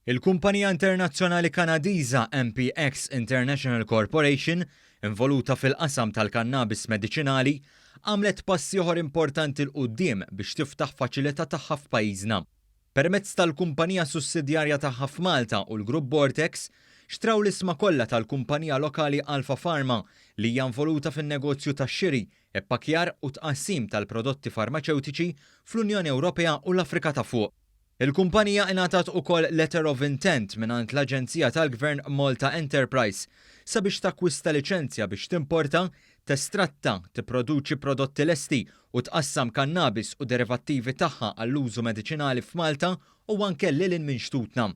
Il-kumpanija internazzjonali Kanadiża MPX International Corporation, involuta fil-qasam tal-kannabis mediċinali, għamlet pass ieħor importanti 'l quddiem biex tiftaħ faċilità tagħha f'pajjiżna. Permezz tal-kumpanija sussidjarja tagħha f'Malta u l-Grupp Bortex, xtraw l-ishma kollha tal-kumpanija lokali Alpha Pharma li hija involuta fin-negozju tax-xiri, ippakkjar u tqassim tal-prodotti farmaċewtiċi fl-Unjoni Ewropea u l-Afrika ta' Fuq. Il-kumpanija ingħatat ukoll letter of intent mingħand l-aġenzija tal-Gvern Malta Enterprise sabiex takkwista liċenzja biex timporta, testratta, tipproduċi prodotti lesti u tqassam kannabis u derivattivi tagħha għall-użu mediċinali f'Malta u anke lil hinn minn xtutna.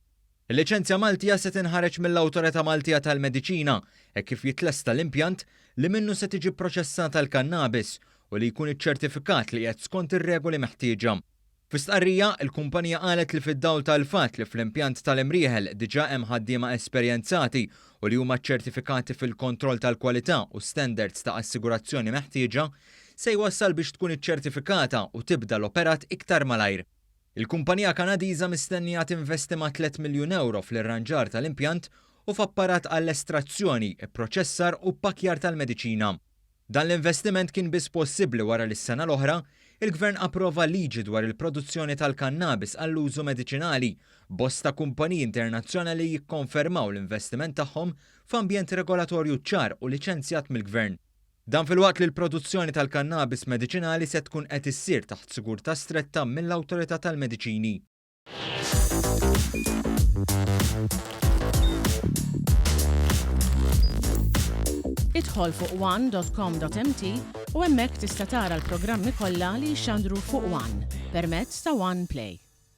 Il-liċenzja Maltija se tinħareġ mill-Awtorità Maltija tal-Mediċina hekk kif jitlesta l-impjant li minnu se tiġi pproċessata l-kannabis u li jkun iċċertifikat li qiegħed skont ir-regoli meħtieġa. Fi stqarrija, il-kumpanija qalet li fid-dawl tal-fatt li fl-impjant tal-Imrieħel diġà hemm ħaddiema esperjenzati u li huma ċċertifikati fil-kontroll tal-kwalità u standards ta' assigurazzjoni meħtieġa, se jwassal biex tkun iċċertifikata u tibda l-operat iktar malajr. Il-kumpanija Kanadiża mistennija tinvesti mat-3 miljun ewro fl-irranġar tal-impjant u f'apparat għall-estrazzjoni, ipproċessar u ppakkjar tal-mediċina. Dan l-investiment kien biss possibbli wara li s-sena l-oħra, il-Gvern approva liġi dwar il-produzzjoni tal-kannabis għall-użu mediċinali, b'bosta kumpaniji internazzjonali jikkonfermaw l-investiment tagħhom f'ambjent regolatorju ċar u liċenzjat mill-Gvern. Dan filwaqt li l-produzzjoni tal-kannabis mediċinali se tkun qed issir taħt sigurtà stretta mill-Awtorità tal-Mediċini. Idħol fuq one.com.mt u hemmhekk tista' tara l-programmi kollha li jixxandru fuq One permezz ta' One Play.